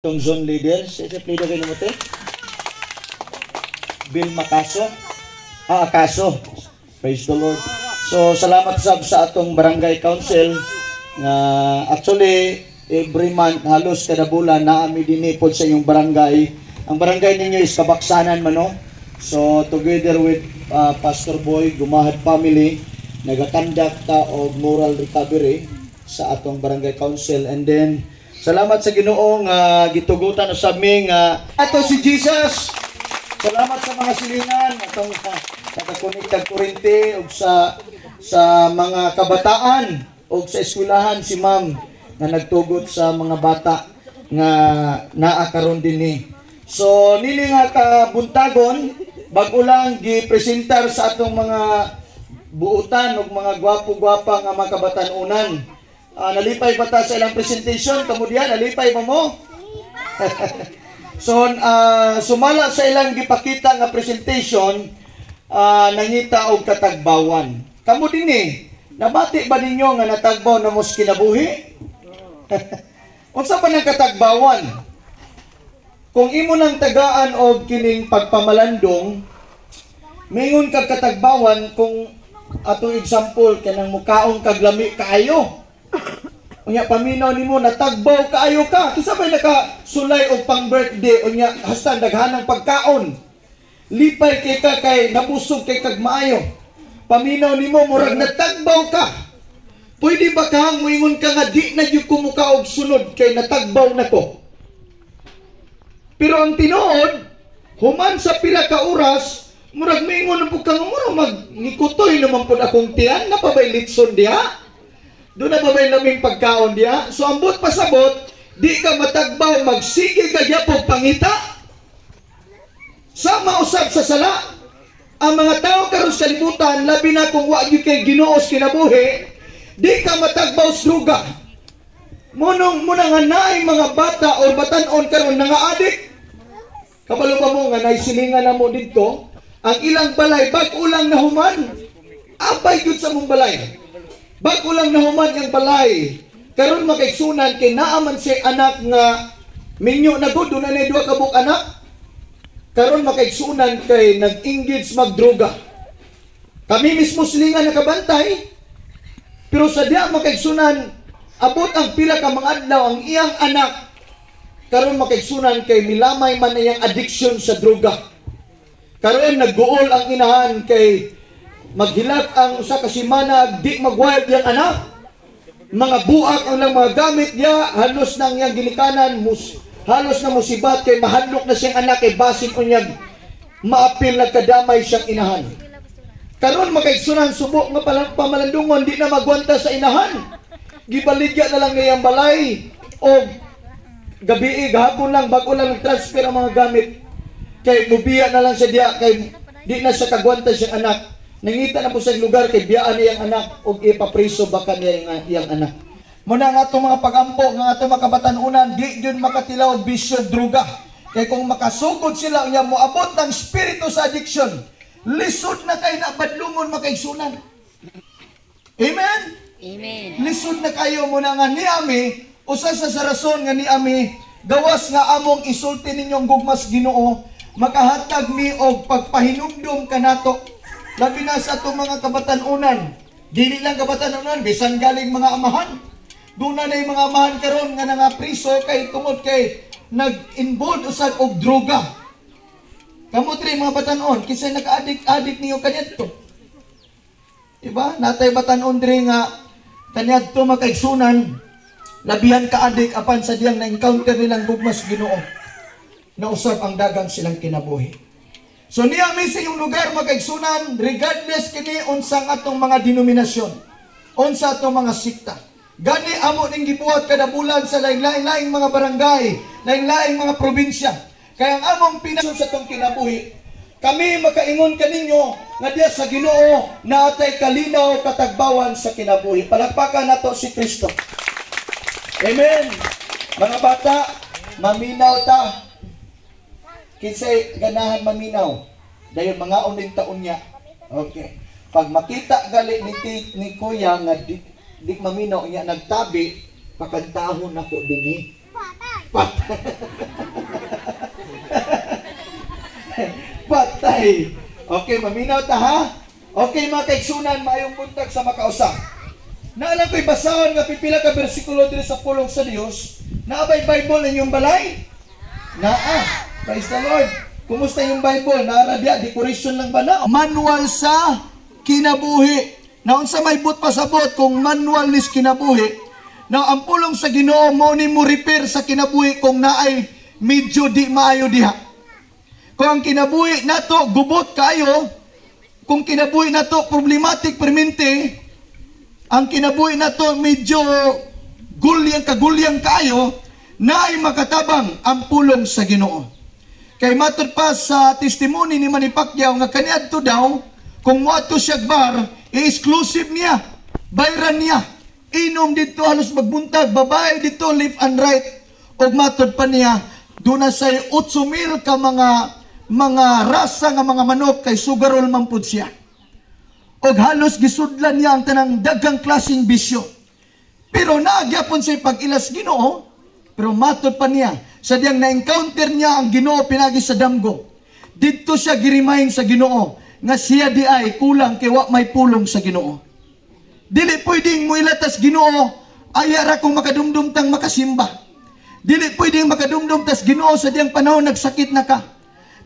Itong zone leader, si leader kayo mo te? Bill Macaso? Ah, Acaso. Praise the Lord. So, salamat sab sa atong barangay council nga actually every month, halos kada bulan, naa mi dinhi pod sa inyong barangay. Ang barangay ninyo is Kabaksanan man, no? So, together with Pastor Boy, Gumahad family, nagakandak ta og moral recovery sa atong barangay council. And then salamat sa Ginoo nga gitugutan usab mi nga ato si Jesus. Salamat sa mga silingan atong nakakonektag kuryente ug sa mga kabataan ug sa eskwelahan, si Ma'am nga nagtugot sa mga bata nga naa karon dinhi. So nini nga kabuntagon, bag-o lang gipresentar sa atong mga buutan ug mga gwapo-gwapa nga mga kabatan-unan. Ah, nalipay ba ta sa ilang presentation? Kamudian, nalipay ba mo? So, sumala sa ilang gipakita nga presentation, nangita og katagbawan. Kamo dinhi, nabati ba ninyo nga natagbaw na mo sa kinabuhi? Unsa pa nang katagbawan? Kung imo nang tagaan og kining pagpamalandong, mingon kag katagbawan kung atong example kanang mukaon kag lami kaayo. Unya paminaw nimo, natagbaw kaayo ka. Kinsa bay nakasulay og pang birthday unya hasta daghanang pagkaon? Lipay kay ka kay nabusog kay kag maayo. Paminaw nimo, murag natagbaw ka. Pwede ba kang moingon ka nga di na gyud ko mukaog sunod kay natagbaw na ko? Pero ang tinuod, human sa pila ka oras, murag moingon na pud ka nga murag magnikutoy naman pud akong tiyan, naa pa bay litson diha? Doon na ba may laming pagkaon diha? So ambot pasabot, di ka matagbaw, magsige ka gyapon pangita. Sama usab sa sala. Ang mga tao karon sa kalibutan, labi na kung wa gyud kay Ginoo sa kinabuhi, di ka matagbaw sa druga. Munong muna nga naay mga bata or batan-on karon nga adik. Kabalo ba mo nga naisilingan na mo didto, ang ilang balay bag-o lang nahuman. Abay gyud sa mong balay. Bag-o lang nahuman ang balay. Karon makaigsunan kay naa man si anak nga minyo na gud, doon na duha ka buok anak. Karon makaigsunan kay nag-engage magdroga. Kami mismo silingan nakabantay. Pero sa diya makaigsunan, abot ang pila ka mga adlaw, ang iyang anak karon makaigsunan kay milamay man iyang addiction sa droga. Karon nagguol ang inahan kay maghilak ang usa ka semana di mag-wild yang anak. Mga buak ang lang mga gamit niya, halos nang iyang gilikanan, halos na musibat kay mahadlok na siyang anak kay basin unyag maapil nagkadamay siyang inahan. Karon makaigsunan subo nga palang pamalandungon, di na magwanta sa inahan. Gibaligya na lang niyang balay o gabi gahapon lang bago lang nag-transfer ang mga gamit. Kay mubiya na lang siya diya kay di na siya kagwanta siyang anak. Nangita na po sa lugar kay biyaan niyang anak og ipapriso baka niya iyang anak. Muna nga atong mga pagampo nga atong mga kabatan-unan, di gyud makatilaw og bisyo druga. Kay kung makasugod sila unya moabot ng espiritu sa addiction, lisod na kay na badlungon makaigsunan. Amen? Amen. Lisod na kayo. Muna nga niami, usa sa rason nga niami, gawas nga among isulti ninyong gugmas Ginoo, makahatag mi og pagpahinumdum kanato. Labi na sa atong mga kabatan-unan. Dili lang kabatan-unan, bisan galing mga amahan. Doon na yung mga amahan karon nga nangapriso kay tungod kay nag-involved usag og droga. Kamo diri mga batan-on, kinsa naka-addict-addict niyo kaniadto? Diba? Natay batan-on diri nga kaniadto makaigsunan, labihan ka-addict, apan sa diyang na-encounter nilang gugmas Ginoo, nausab ang dagang silang kinabuhi. So niya mi sa inyong lugar makaigsunan, regardless kini unsang atong mga denominasyon, unsa atong mga sikta. Gani amo ning gibuhat kada bulan sa laing-laing mga barangay, laing-laing mga probinsya. Kaya ang among pinasyon sa atong kinabuhi, kami makaingon kaninyo nga diya sa Ginoo naatay kalinaw katagbawan sa kinabuhi. Palakpakan nato si Kristo. Amen. Mga bata, maminaw ta. Kinsay ganahan maminaw? Dayon mga uning taon niya. Okay. Pag makita gali ni kuya nga di maminaw niya nagtabi, pakantahon nako dinhi. Pat. Patay. Okay, maminaw ta ha? Okay, mga kaigsunan, maayong buntag sa makausa. Naalang ko'y basahon nga pipila ka bersikulo diri sa pulong sa Dios. Naa bay Bible inyong balay? Naa. Praise the Lord. Kumusta yung Bible? Naara diya, decoration lang ba na? Manual sa kinabuhi. Na unsa may but pasabot kung manual nis kinabuhi. Now, ang pulong sa Ginoo mo ni mo repair sa kinabuhi kung naay medyo di maayo diha. Kung ang kinabuhi nato gubot kayo, kung kinabuhi nato problematic permente, ang kinabuhi nato medyo gulyang kagulyang kayo, naay makatabang ang pulong sa Ginoo. Kay matod pa sa testimony ni Manny Pacquiao nga kaniadto daw, kung moadto siya bar, i-exclusive niya, bayran niya, inom dito halos magbuntag, babae dito left and right, og matod pa niya, doon na say 8,000 ka mga rasa nga mga manok kay sugarol man pud siya. Og halos gisudlan niya ang tanang daghang klaseng bisyo. Pero naagyapon siya pag-ilas Ginoo, pero matod pa niya, sa diyang na-encounter niya ang Ginoo pinagi sa damgo. Didto siya girimahin sa Ginoo nga siya di ay kulang kay wa may pulong sa Ginoo. Dili pwedeng muilatas Ginoo aya ra kung makadumdum tang makasimba. Dili pwedeng makadumdum tas Ginoo sa diyang panahon nagsakit na ka.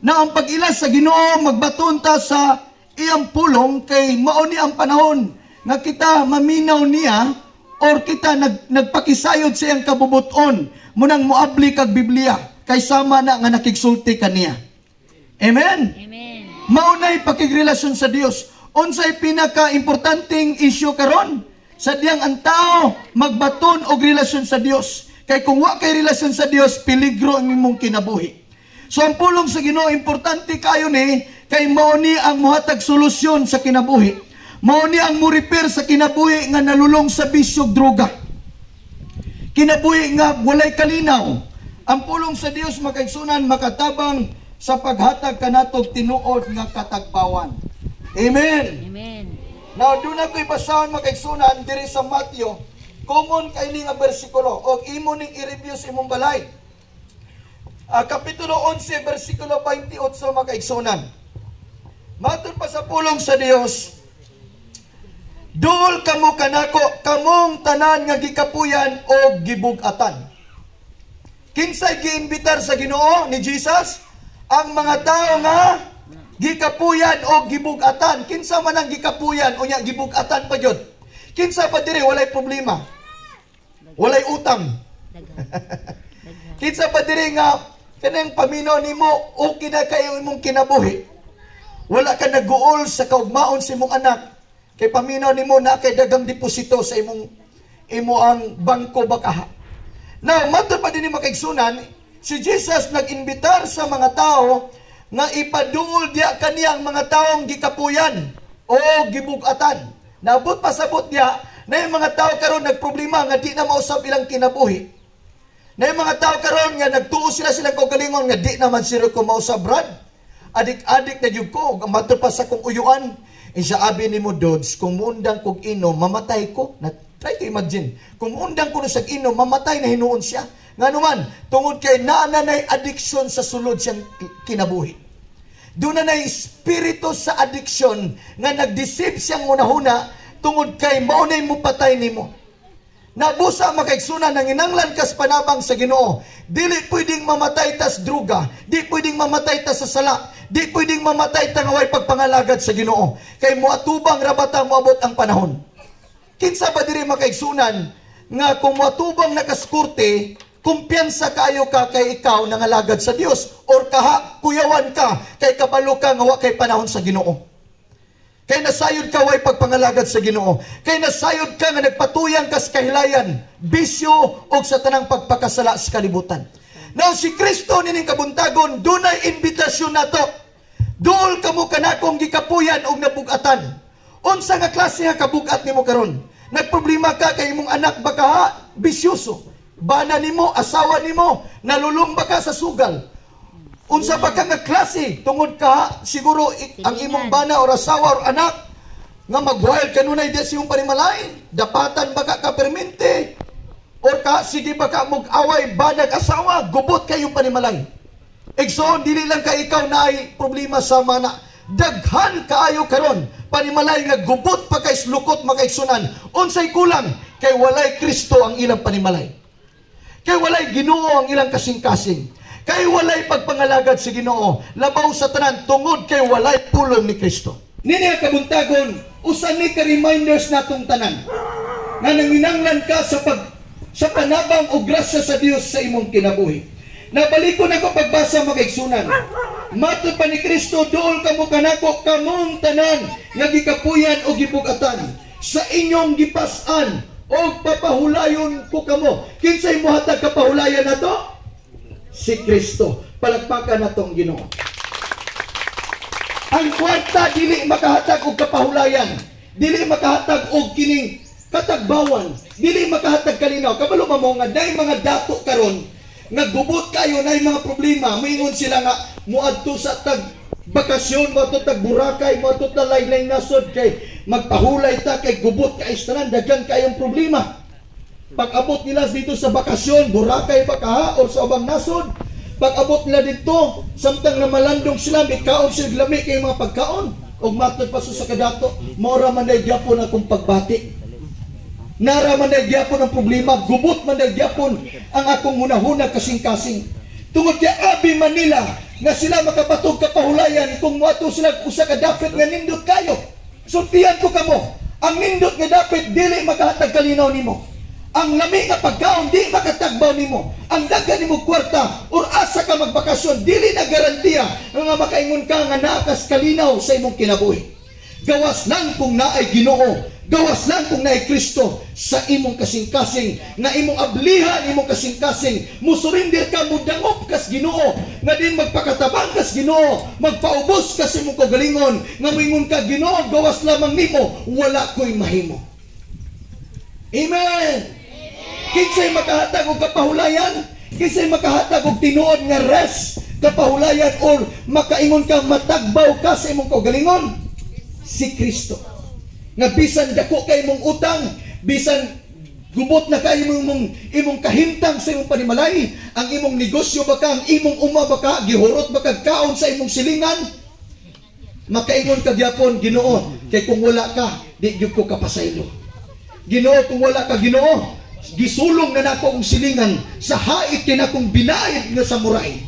Na ang pag-ilas sa Ginoo magbaton ta sa iyang pulong kay mao ni ang panahon nga kita maminaw niya or kita nagpakisayod sa iyang kabubuton munang moabli kag Biblia kay sama na nga nakigsulti kaniya. Amen. Amen. Mao nay pakigrelasyon sa Dios. Unsay pinaka-importanteng isyu karon? Sa diyang ang tao magbaton og relasyon sa Dios. Kay kung wa kay relasyon sa Dios, peligro ang imong kinabuhi. So ang pulong sa Ginoo importante kayo ni kay mao ni ang mohatag solusyon sa kinabuhi. Mao ni ang mo-repair sa kinabuhi nga nalulong sa bisyo ug droga. Kinabuhi nga walay kalinaw. Ang pulong sa Dios makaigsunan makatabang sa paghatag kanatog tinuod nga katagbawan. Amen. Amen. Now doon ako ibasahon makaigsunan diri sa Matthew. Common kay ni nga bersikulo og imo ning i-review sa imong balay. Kapitulo 11 bersikulo 28 makaigsunan. Matod pa sa pulong sa Dios, duol kamo kanako kamong tanan nga gikapuyan o gibug-atan. Kinsay giimbitar sa Ginoo ni Jesus? Ang mga tao nga gikapuyan o gibug-atan. Kinsa man ang gikapuyan o nya gibug-atan pa gyud? Kinsa pa diri walay problema? Walay utang. Kinsa pa diri nga kanang paminaw nimo okay na kayo imong kinabuhi? Wala ka nag-uol sa kaugmaon sa imong anak. Kay paminaw nimo na kay dagang deposito sa imong imo ang bangko bakaha. Now, matod pa din ni makaigsunan, si Jesus nag-imbitar sa mga tao nga ipaduol diya kaniya ang mga taong gikapuyan o gibugatan. Nabot pasabot niya na yung mga tao karon nagproblema nga di na mausab ilang kinabuhi. Na yung mga tao karon nga nagtuo sila silang kaugalingon nga di naman sila ko mausab, brad. Adik-adik na gyud ko, matod pa sa kong uyuan. Isa abi nimo Dods, kung muundang kog inom, mamatay ko. Na, try to imagine. Kung muundang ko na sa inom, mamatay na hinuon siya. Nga naman, tungod kay naa na addiction sa sulod siyang kinabuhi. Doon na espiritu sa addiction nga nag-deceive siyang unahuna tungod kay maunay mo patay nimo. Nabusa makaigsunan nang inanglan kas panabang sa Ginoo. Dili pwedeng mamatay tas druga, di pwedeng mamatay tas sa sala, di pwedeng mamatay ta nga way pagpangalagad sa Ginoo. Kay moatubang rabata moabot ang panahon. Kinsa ba diri makaigsunan nga kung moatubang nakaskurte, kumpiyansa kayo ka kay ikaw nangalagad sa Dios or kaha kuyawan ka kay kabalo ka nga wa kay panahon sa Ginoo. Kay nasayod ka way pagpangalagad sa Ginoo. Kay nasayod ka nga nagpatuyang kas kahilayan, bisyo og sa tanang pagpakasala sa kalibutan. Now si Kristo nining kabuntagon dunay imbitasyon nato. Duol kamo kanakong gikapuyan og nabugatan. Unsa nga klase nga kabugat nimo karon? Nagproblema ka kay imong anak baka ha, bisyoso. Bana nimo, asawa nimo, nalulong ba ka sa sugal? Unsa ba ka nga klase tungod ka siguro ang imong bana or asawa or anak nga magwild kanunay di sa imong panimalay, dapatan ba ka permente? Or ka sige ba ka mog away banag asawa, gubot kayong panimalay. Igsoon, dili lang ka ikaw na ay problema sa mana. Daghan kaayo karon panimalay nga gubot pa kay lukot, mga kaigsuonan. Unsay kulang? Kay walay Kristo ang ilang panimalay. Kay walay Ginoo ang ilang kasing-kasing. Kay walay pagpangalagad sa Ginoo. Labaw sa tanan, tungod kay walay pulong ni Kristo. Nini ang kabuntagon, usa ni ka reminders natong tanan nga nanginanglan ka sa panabang o grasya sa Dios sa imong kinabuhi. Nabalikon ako pagbasa, mga kaigsuonan. Matod pa ni Kristo, "Duol kamo kanako kamong tanan nga gikapuyan o gibugatan sa inyong gipas-an o papahulayon ko kamo." Kinsay mohatag kapahulayan nato? Si Kristo. Palakpakan natong Ginoo. Ang kwarta dili makahatag og kapahulayan, dili makahatag og kining katagbawan, dili makahatag kalinaw. Kabalo ba mo nga dahil mga dato karon nga gubot kayo na mga problema, moingon sila nga muadto sa tag bakasyon, moadto tag Boracay, moadto ta lain nasod kay magpahulay ta kay gubot kay tanan, daghan kayong problema. Pag abot nila dito sa bakasyon, Boracay ba kaha or sa ubang nasod, pag abot nila dito, samtang na malandong sila, mikaon sila lami kay mga pagkaon. Og matod pa sa kadato, "Mora man day gyapon akong pagbati. Nara man day gyapon ang problema, gubot man day gyapon ang akong hunahuna, kasing-kasing." Tungod kay abi man nila nga sila makapatog kapahulayan kung moadto sila usa ka dapit nga nindot kayo. Sultihan ko kamo, ang nindot nga dapit dili makahatag kalinaw nimo. Ang lami nga pagkaon di makatagbaw nimo. Ang daghan nimo kwarta or asa ka magbakasyon dili na garantiya nga makaingon ka nga naa kas kalinaw sa imong kinabuhi. Gawas lang kung naay Ginoo, gawas lang kung naay Kristo sa imong kasing-kasing, nga imong ablihan imong kasing-kasing, musurrender ka, mudangop kas Ginoo, nga din magpakatabang kas Ginoo, magpaubos ka sa imong kaugalingon, nga moingon ka, "Ginoo, gawas lamang nimo, wala ko'y mahimo." Amen. Kinsay makahatag og kapahulayan? Kinsay makahatag og tinuod nga rest, kapahulayan or makaingon ka matagbaw ka sa imong kaugalingon? Si Kristo. Nga bisan dako kay imong utang, bisan gubot na kay imong kahimtang sa imong panimalay, ang imong negosyo ba ka, ang imong uma ba ka, gihurot ba kag kaon sa imong silingan, makaingon ka gyapon, "Ginoo, kay kung wala ka, di gyud ko kapasaylo. Ginoo, kung wala ka, Ginoo, gisulong na nako ang silingan sa hait kay nakong binaid nga samurai."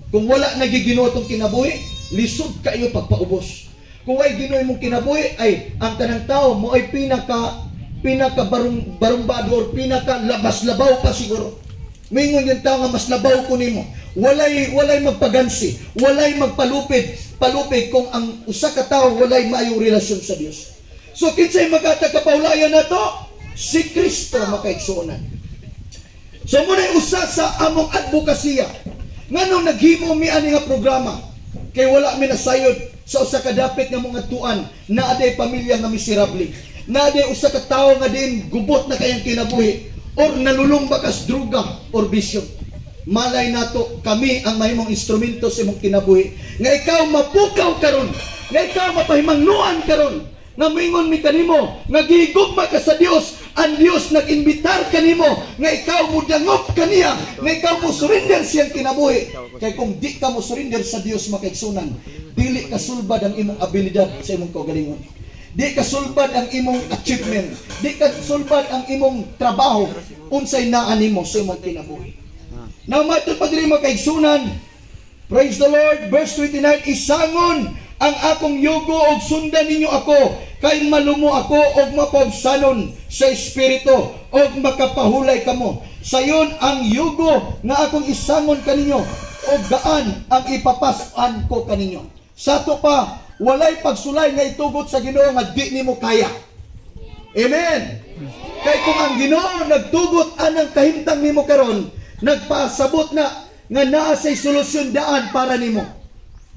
Kung wala na Ginoo tong kinabuhi, lisod kayo pagpaubos. Kung way Ginoo imong kinabuhi, ay ang tanang tao mo ay pinaka pinaka barung barumbado or pinaka labas-labaw pa siguro. Mingon yung tao nga mas labaw ko nimo. Walay magpagansi, walay magpalupid, palupid kung ang usa ka tawo walay maayong relasyon sa Dios. So kinsay maghatag kapahulayan nato? Si Kristo, mga kaigsuonan. So muna usa sa among advokasya. Nganong naghimo mi ani nga programa? Kay wala mi nasayod sa usa ka dapit nga mga tuan na aday pamilya nga miserable. Na aday usa ka tawo nga din gubot na kayang kinabuhi or nalulong ba kas druga or bisyo. Malay nato kami ang mahimong instrumento sa imong kinabuhi. Nga ikaw mapukaw karon, nga ikaw mapahimangnuan karon, nga moingon mi kanimo nga gihigugma ka sa Dios, ang Dios nag-imbitar kanimo nga ikaw mudangop kaniya, nga ikaw mo surrender siyang kinabuhi. Kay kung di ka mo surrender sa Dios, mga kaigsuonan, dili ka sulbad ang imong abilidad sa imong kaugalingon. Di ka sulbad ang imong achievement. Di ka sulbad ang imong trabaho unsay naa nimo sa imong kinabuhi. Now, matod pa diri, mga kaigsuonan, praise the Lord, verse 29, "Isangon ang akong yugo og sundan ninyo ako kay malumo ako og mapabsanon sa espiritu og makapahulay kamo. Sayon ang yugo nga akong isangon kaninyo og gaan ang ipapas-an ko kaninyo." Sa ato pa, walay pagsulay nga itugot sa Ginoo nga di nimo kaya. Amen. Kay kung ang Ginoo nagtugot anang kahimtang nimo karon, nagpasabot na nga naa say solusyon daan para nimo.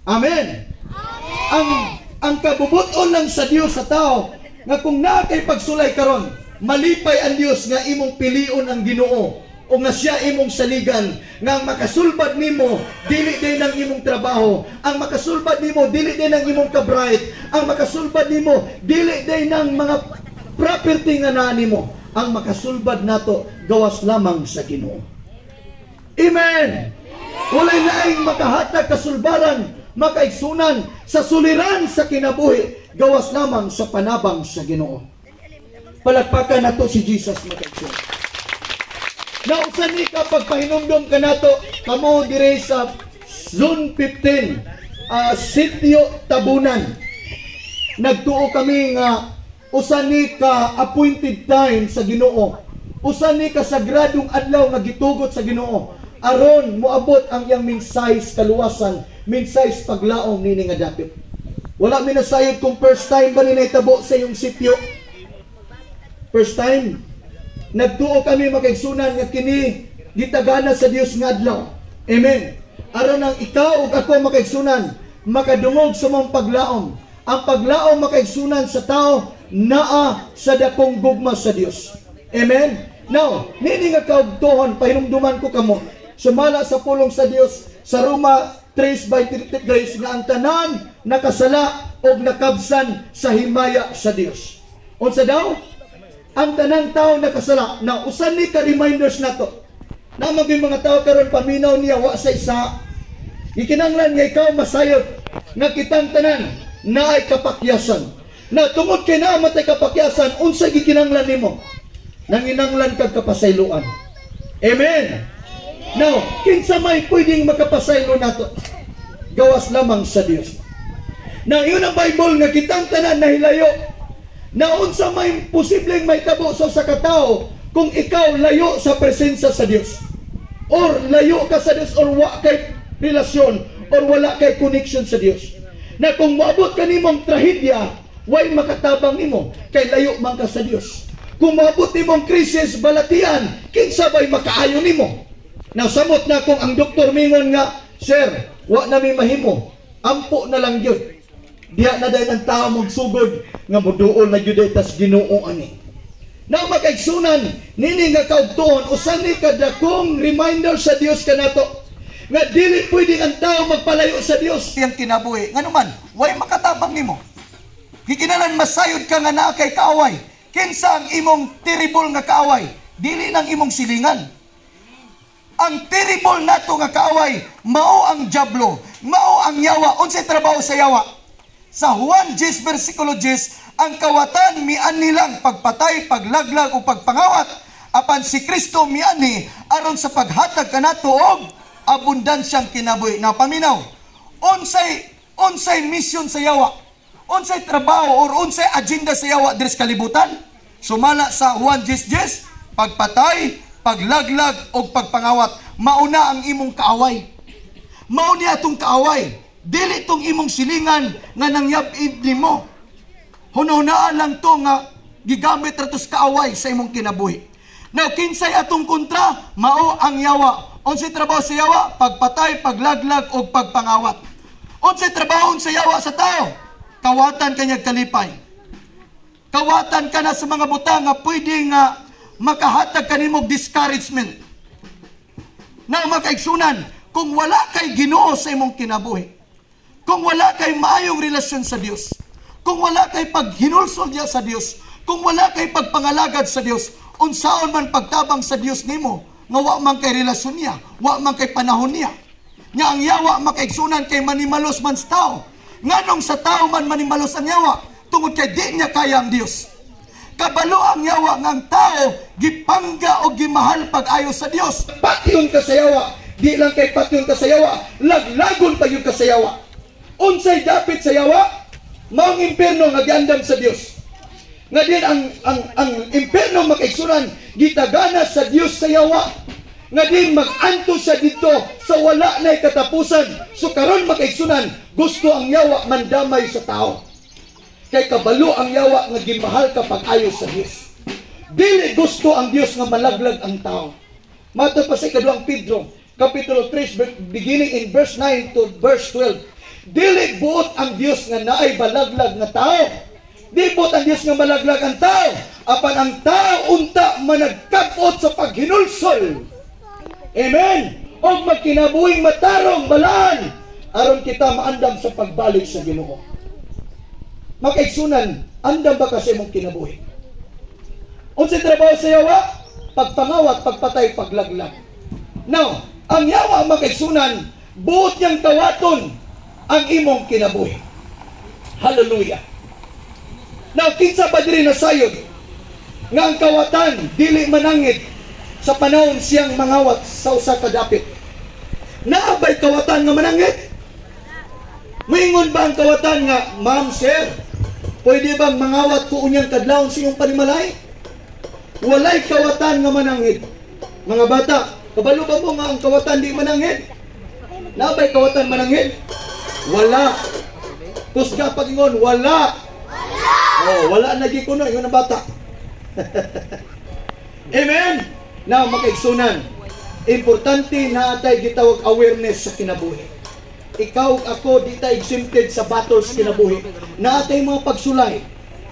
Amen. Ang kabubuton lang sa Dios sa tao nga kung naa kay pagsulay karon, malipay ang Dios nga imong pilion ang Ginoo o nga siya imong saligan, nga ang makasulbad nimo dili din ang imong trabaho, ang makasulbad nimo dili din ang imong kabright, ang makasulbad nimo dili din ang mga property nga naa nimo. ang makasulbad nato gawas lamang sa Ginoo. Amen. Walay laing makahatag kasulbaran, makaigsunan sa suliran sa kinabuhi gawas lamang sa panabang sa Ginoo. Palakpakan nato si Jesus, makaigsunan. Nausan ni ka pagpahinumdom kanato kamo dire sa Zone 15, Sitio Tabunan. Nagtuo kami nga usa ni ka appointed time sa Ginoo. Usa ni ka sagradong adlaw nga gitugot sa Ginoo aron moabot ang iyang mensahe kaluwasan, mensahe paglaom nini nga dapit. Wala mi nasayod kung first time ba ni nahitabo sa iyong sitio. First time. Nagtuo kami, makaigsunan, nga kini gitagana sa Dios nga adlaw. Amen. Aron ang ikaw ug ako, makaigsunan, makadungog sa mong paglaom. Ang paglaom, makaigsunan, sa tao naa sa dakong gugma sa Dios. Amen. Now, nini nga kaugtuhon, pahinumduman ko kamo sumala sa pulong sa Dios sa Roma 3:23 nga ang tanan nakasala og nakabsan sa himaya sa Dios. Unsa daw? Ang tanang tao nakasala. Na usan ni ka reminders nato. Na maging mga tao karon paminaw niya wa sa isa. Gikinanglan nga ikaw masayod nga kitang tanan naay kapakyasan. Na tungod kay naa matay kapakyasan, unsa gikinanglan nimo? Nanginanglan kag kapasayloan. Amen. Now, kinsa may pwedeng makapasaylo nato? Gawas lamang sa Dios. Now, yun ang Bible nga kitang tanan nahilayo. Na unsa may posibleng mahitabo sa usa ka tawo kung ikaw layo sa presensya sa Dios? Or layo ka sa Dios or wa kay relasyon or wala kay connection sa Dios. Na kung moabot ka nimong trahedya, way makatabang nimo kay layo man ka sa Dios. Kung moabot nimong krisis, balatian, kinsa bay makaayo nimo? Now samot na kung ang doktor mingon nga, "Sir, wa na mi mahimo. Ampo na lang gyud." Diha na dayon ang tao magsugod nga muduol na gyud tas Ginoo ani. Na makaigsunan, nini nga kaugtuon, usa ni kadakong reminder sa Dios kanato nga dili pwede ang tao magpalayo sa Dios. Iyang kinabuhi. Ngano man, way makatabang nimo. Gikinahanglan masayod ka nga naa kay kaaway. Kinsa ang imong terrible nga kaaway? Dili nang imong silingan. Ang terrible nato nga kaaway, mao ang diablo, mao ang yawa. Unsay trabaho sa yawa? Sa Juan 10 versikulo 10, ang kawatan mianhi lang pagpatay, paglaglag o pagpangawat. Apan si Kristo mianhi aron sa paghatag kanato og abundansyang kinabuhi. Na paminaw. Unsay mission sa yawa? Unsay trabaho or unsay agenda sa yawa diri sa kalibutan? Sumala sa Juan 10:10, pagpatay, paglaglag o pagpangawat. Mauna ang imong kaaway. Mao niya atong kaaway. Dili tong imong silingan nga nangyab-id nimo. Hunahunaan lang to nga gigamit ra to sa kaaway sa imong kinabuhi. Now, kinsay atong kontra? Mao ang yawa. Unsay trabaho sa yawa? Pagpatay, paglaglag o pagpangawat. Unsay trabaho sa yawa sa tao? Kawatan kanyang kalipay. Kawatan ka na sa mga butang nga pwede nga makahatag kanimo discouragement. Na makaigsunan, kung wala kay Ginoo sa imong kinabuhi, kung wala kay maayong relasyon sa Dios, kung wala kay paghinulsol niya sa Dios, kung wala kay pagpangalagad sa Dios, unsaon man pagtabang sa Dios nimo nga wa man kay relasyon niya, wa man kay panahon niya? Nga ang yawa, makaigsunan, kay manimalos man sa tao. Nganong sa tao man manimalos ang yawa? Tungod kay di niya kaya ang Dios. Kabalo ang yawa nga ang tao gipangga o gimahal pag-ayo sa Dios. Patyon ka sa yawa. Di lang kay patyon ka sa yawa, laglagon pa ka sa yawa. Unsay dapit sa yawa? Maong impierno nga giandam sa Dios. Nga din ang impierno, makaigsunan, gitagana sa Dios sa yawa. Nga din mag-anto siya dito sa wala na katapusan. So karon, makaigsunan, gusto ang yawa mandamay sa tao. Kay kabalo ang yawa nga gimahal ka pag-ayo sa Dios. Dili gusto ang Dios nga malaglag ang tao. Matod pa sa ikaduhang Pedro, Kapitulo 3, beginning in verse 9 to verse 12. Dili buot ang Dios nga naay balaglag nga tao. Di buot ang Dios nga malaglag ang tao. Apan ang tao unta managkabot sa paghinulsol. Amen. Og magkinabuhing matarong balaan aron kita maandam sa pagbalik sa Ginoo. Makaigsunan, andam ba ka sa imong kinabuhi? Unsay trabaho sa yawa? Pagpangawat, pagpatay, paglaglag. Now, ang yawa, mga kaigsunan, buot niyang kawaton ang imong kinabuhi. Hallelujah. Now, kinsa ba diri nasayod nga ang kawatan dili manangit sa panahon siyang mangawat sa usa ka dapit? Naa bay kawatan nga manangit? Moingon ba ang kawatan nga, "Ma'am, sir, pwede bang mangawat ko unyang kadlawon sa iyong panimalay?" Walay kawatan nga manangit. Mga bata, kabalo ba mo nga ang kawatan di manangit? Naa bay kawatan manangit? Wala. Kusga pagingon, wala. Oh, wala na gyud kuno ingon ang bata. Amen. Now, mga kaigsunan, importante naa tay gitawag awareness sa kinabuhi. Ikaw, ako, di ta exempted sa battles kinabuhi. Naa tay mga pagsulay.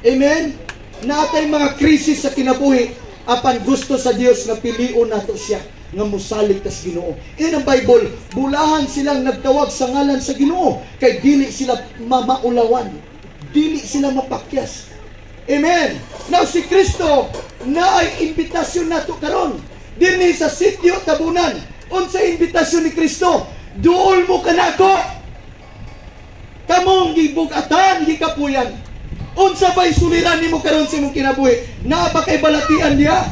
Amen? Naa tay mga krisis sa kinabuhi. Apan gusto sa Dios nga pilion nato siya nga musalig tas Ginoo. In ang Bible, bulahan silang nagtawag sa ngalan sa Ginoo kay dili sila mamaulawan. Dili sila mapakyas. Amen. Now si Kristo naay imbitasyon nato karon. Dinhi sa sitio Tabunan. Unsa imbitasyon ni Kristo? "Duol mo kanako. Kamong gibugatan, gikapuyan." Unsa ba'y suliran nimo karon sa imong kinabuhi? Naa ba kay balatian diha?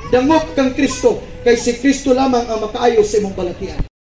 Dangop kang Kristo kay si Kristo lamang ang makaayo sa imong balatian.